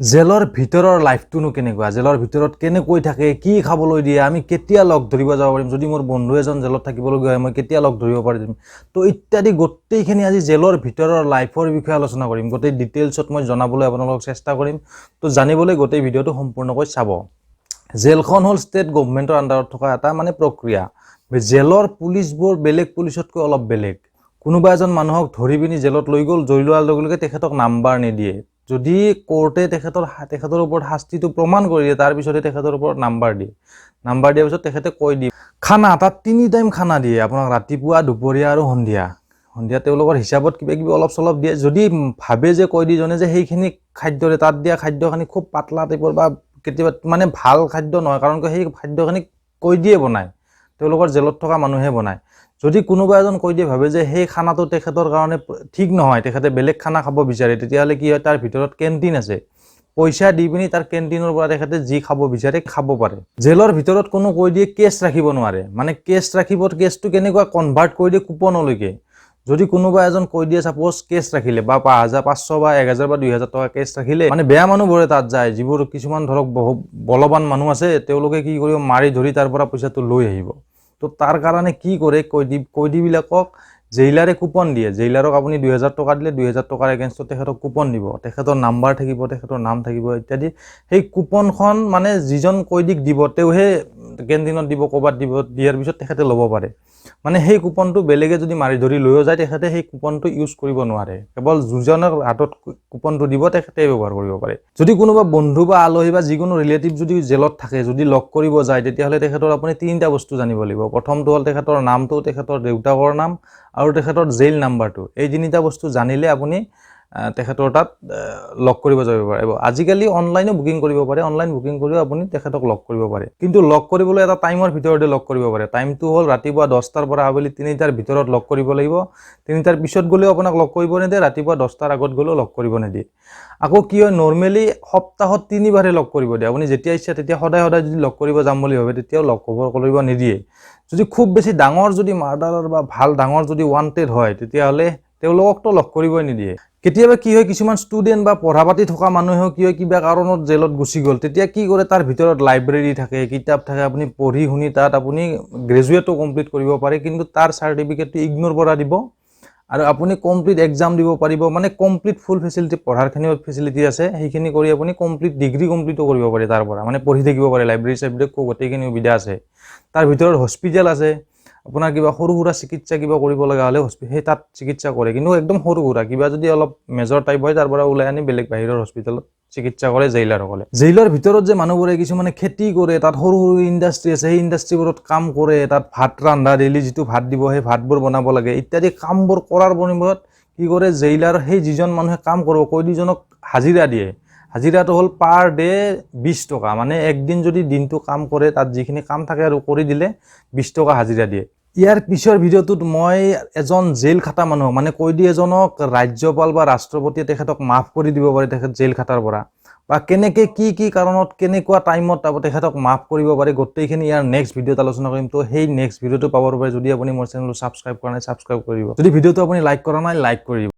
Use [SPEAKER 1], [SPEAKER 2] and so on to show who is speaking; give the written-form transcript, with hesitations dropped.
[SPEAKER 1] জেলৰ ভিতৰৰ লাইফটোনো কেনেকুৱা, জেলৰ ভিতৰত কেনেকৈ থাকে, কি খাবলৈ দিয়ে, আমি কেতিয়া লগ ধৰিব যাব পাৰিম, যদি মোৰ বন্ধু এজন জেলত থাকিবলগীয়া হয় মই কেতিয়া লগ ধৰিব পাৰিম, তো ইত্যাদি গোটেইখিনি আজি জেলৰ ভিতৰৰ লাইফৰ বিষয়ে আলোচনা কৰিম। গোটেই ডিটেইলছত মই জনাবলৈ আপোনালোকক চেষ্টা কৰিম। তো জানিবলৈ গোটেই ভিডিঅ'টো সম্পূৰ্ণকৈ চাব। জেলখন হ'ল ষ্টেট গভমেণ্টৰ আণ্ডাৰত থকা এটা মানে প্ৰক্ৰিয়া। জেলৰ পুলিচবোৰ বেলেগ পুলিচতকৈ অলপ বেলেগ। কোনোবা এজন মানুহক ধৰি পিনি জেলত লৈ গ'ল, লৈ লোৱাৰ লগে লগে তেখেতক নাম্বাৰ নিদিয়ে। যদি কোৰ্টে তেখেতৰ ওপৰত শাস্তিটো প্ৰমাণ কৰি দিয়ে, তাৰপিছতহে তেখেতৰ ওপৰত নাম্বাৰ দিয়ে। নাম্বাৰ দিয়াৰ পিছত তেখেতে কৈ দিয়ে। খানা তাত তিনি টাইম খানা দিয়ে আপোনাক, ৰাতিপুৱা, দুপৰীয়া আৰু সন্ধিয়া। সন্ধিয়া তেওঁলোকৰ হিচাপত কিবা কিবি অলপ চলপ দিয়ে। যদি ভাবে যে কয়দীজনে যে সেইখিনি খাদ্যৰে, তাত দিয়া খাদ্যখিনি খুব পাতলা টাইপৰ বা কেতিয়াবা মানে ভাল খাদ্য নহয়, কাৰণ কিয় সেই খাদ্যখিনি কয়দীয়ে বনায়, তেওঁলোকৰ জেলত থকা মানুহে বনায়। যদি কোনোবা এজন কয়দীয়ে ভাবে যে সেই খানাটো তেখেতৰ কাৰণে ঠিক নহয়, তেখেতে বেলেগ খানা খাব বিচাৰে, তেতিয়াহ'লে কি হয়, তাৰ ভিতৰত কেণ্টিন আছে। পইচা দি পিনি তাৰ কেণ্টিনৰ পৰা তেখেতে যি খাব বিচাৰে খাব পাৰে। জেলৰ ভিতৰত কোনো কয়দীয়ে কেছ ৰাখিব নোৱাৰে। মানে কেছ ৰাখিব, কেছটো কেনেকুৱা কনভাৰ্ট কৰি দিয়ে কুপনলৈকে। যদি কোনোবা এজন কয়দীয়ে ছাপ'জ কেছ ৰাখিলে বা 5500 বা 1000 বা 2000 টকা কেছ ৰাখিলে, মানে বেয়া মানুহবোৰে তাত যায়, যিবোৰ কিছুমান ধৰক বহু বলৱান মানুহ আছে, তেওঁলোকে কি কৰিব, মাৰি ধৰি তাৰ পৰা পইচাটো লৈ আহিব। তো তাৰ কাৰণে কি কৰে, কয়দীবিলাকক জেইলাৰে কুপন দিয়ে। জেইলাৰক আপুনি 2000 টকা দিলে, 2000 টকাৰ এগেইনষ্টত তেখেতক কুপন দিব। তেখেতৰ নাম্বাৰ থাকিব, তেখেতৰ নাম থাকিব ইত্যাদি। সেই কুপনখন মানে যিজন কয়দীক দিব, তেওঁহে কেণ্টিনত দিব, ক'ৰবাত দিব, দিয়াৰ পিছত তেখেতে ল'ব পাৰে। মানে সেই কুপনটো বেলেগে যদি মাৰি ধৰি লৈও যায়, তেখেতে সেই কুপনটো ইউজ কৰিব নোৱাৰে। কেৱল যিজনৰ হাতত কুপনটো দিব, তেখেতে ব্যৱহাৰ কৰিব পাৰে। যদি কোনোবা বন্ধু বা আলহী বা যিকোনো ৰিলেটিভ যদি জেলত থাকে, যদি লগ কৰিব যায়, তেতিয়াহ'লে তেখেতৰ আপুনি তিনিটা বস্তু জানিব লাগিব। প্ৰথমটো হ'ল তেখেতৰ নামটো, তেখেতৰ দেউতাকৰ নাম আৰু তেখেতৰ জেইল নাম্বাৰটো। এই তিনিটা বস্তু জানিলে আপুনি তেখেতৰ তাত লগ কৰিব যাব পাৰিব। আজিকালি অনলাইনো বুকিং কৰিব পাৰে। অনলাইন বুকিং কৰিও আপুনি তেখেতক লগ কৰিব পাৰে। কিন্তু লগ কৰিবলৈ এটা টাইমৰ ভিতৰতে লগ কৰিব পাৰে। টাইমটো হ'ল ৰাতিপুৱা 10টাৰ পৰা আবেলি 3টাৰ ভিতৰত লগ কৰিব লাগিব। 3টাৰ পিছত গ'লেও আপোনাক লগ কৰিব নিদিয়ে, ৰাতিপুৱা 10টাৰ আগত গ'লেও লগ কৰিব নিদিয়ে। আকৌ কি হয়, নৰ্মেলি সপ্তাহত তিনিবাৰহে লগ কৰিব দিয়ে। আপুনি যেতিয়া ইচ্ছা তেতিয়া সদায় সদায় যদি লগ কৰিব যাম বুলি ভাবে, তেতিয়াও লগ কৰিব নিদিয়ে। যদি খুব বেছি ডাঙৰ যদি মাৰ্ডাৰৰ বা ভাল ডাঙৰ যদি ৱান্টেড হয়, তেতিয়াহ'লে তেওঁলোককতো লগ কৰিবই নিদিয়ে। কেতিয়াবা কি হয়, কিছুমান ষ্টুডেণ্ট বা পঢ়া পাতি থকা মানুহেও কি হয়, কিবা কাৰণত জেলত গুচি গ'ল, তেতিয়া কি কৰে, তাৰ ভিতৰত লাইব্ৰেৰী থাকে, কিতাপ থাকে, আপুনি পঢ়ি শুনি তাত আপুনি গ্ৰেজুৱেটো কমপ্লিট কৰিব পাৰে। কিন্তু তাৰ চাৰ্টিফিকেটটো ইগনোৰ পৰা দিব আৰু আপুনি কমপ্লিট এক্সাম দিব পাৰিব। মানে কমপ্লিট ফুল ফেচিলিটি, পঢ়াৰখিনিও ফেচিলিটি আছে। সেইখিনি কৰি আপুনি কমপ্লিট ডিগ্ৰী কমপ্লিটো কৰিব পাৰে তাৰ পৰা। মানে পঢ়ি থাকিব পাৰে, লাইব্ৰেৰী চাইব্ৰেৰী গোটেইখিনি সুবিধা আছে। তাৰ ভিতৰত হস্পিটেল আছে। আপোনাৰ কিবা সৰু সুৰা চিকিৎসা কিবা কৰিব লগা হ'লে সেই তাত চিকিৎসা কৰে। কিন্তু একদম সৰু সুৰা কিবা, যদি অলপ মেজৰ টাইপ হয়, তাৰ পৰা ওলাই আনি বেলেগ বাহিৰৰ হস্পিটেলত চিকিৎসা কৰে জেইলাৰসকলে। জেইলৰ ভিতৰত যে মানুহবোৰে কিছুমানে খেতি কৰে, তাত সৰু সৰু ইণ্ডাষ্ট্ৰি আছে, সেই ইণ্ডাষ্ট্ৰিবোৰত কাম কৰে। তাত ভাত ৰান্ধা, ডেইলি যিটো ভাত দিব সেই ভাতবোৰ বনাব লাগে ইত্যাদি কামবোৰ কৰাৰ বিনিময়ত কি কৰে, জেইলাৰ সেই যিজন মানুহে কাম কৰিব, কয়দীজনক হাজিৰা দিয়ে। হাজিৰাটো হ'ল পাৰ ডে 20 টকা। মানে একদিন যদি দিনটো কাম কৰে, তাত যিখিনি কাম থাকে আৰু কৰি দিলে 20 টকা হাজিৰা দিয়ে। ইয়াৰ পিছৰ ভিডিঅ'টোত মই এজন জেইল খাটা মানুহ, মানে কয়দী এজনক ৰাজ্যপাল বা ৰাষ্ট্ৰপতিয়ে তেখেতক মাফ কৰি দিব পাৰে তেখেত জেইল খাটাৰ পৰা, বা কেনেকৈ কি কি কাৰণত কেনেকুৱা টাইমত তেখেতক মাফ কৰিব পাৰে, গোটেইখিনি ইয়াৰ নেক্সট ভিডিঅ'ত আলোচনা কৰিম। তো সেই নেক্সট ভিডিঅ'টো পাবৰ বাবে যদি আপুনি মোৰ চেনেলটো ছাবস্ক্ৰাইব কৰা নাই, ছাবস্ক্ৰাইব কৰিব। যদি ভিডিঅ'টো আপুনি লাইক কৰা নাই, লাইক কৰি দিব।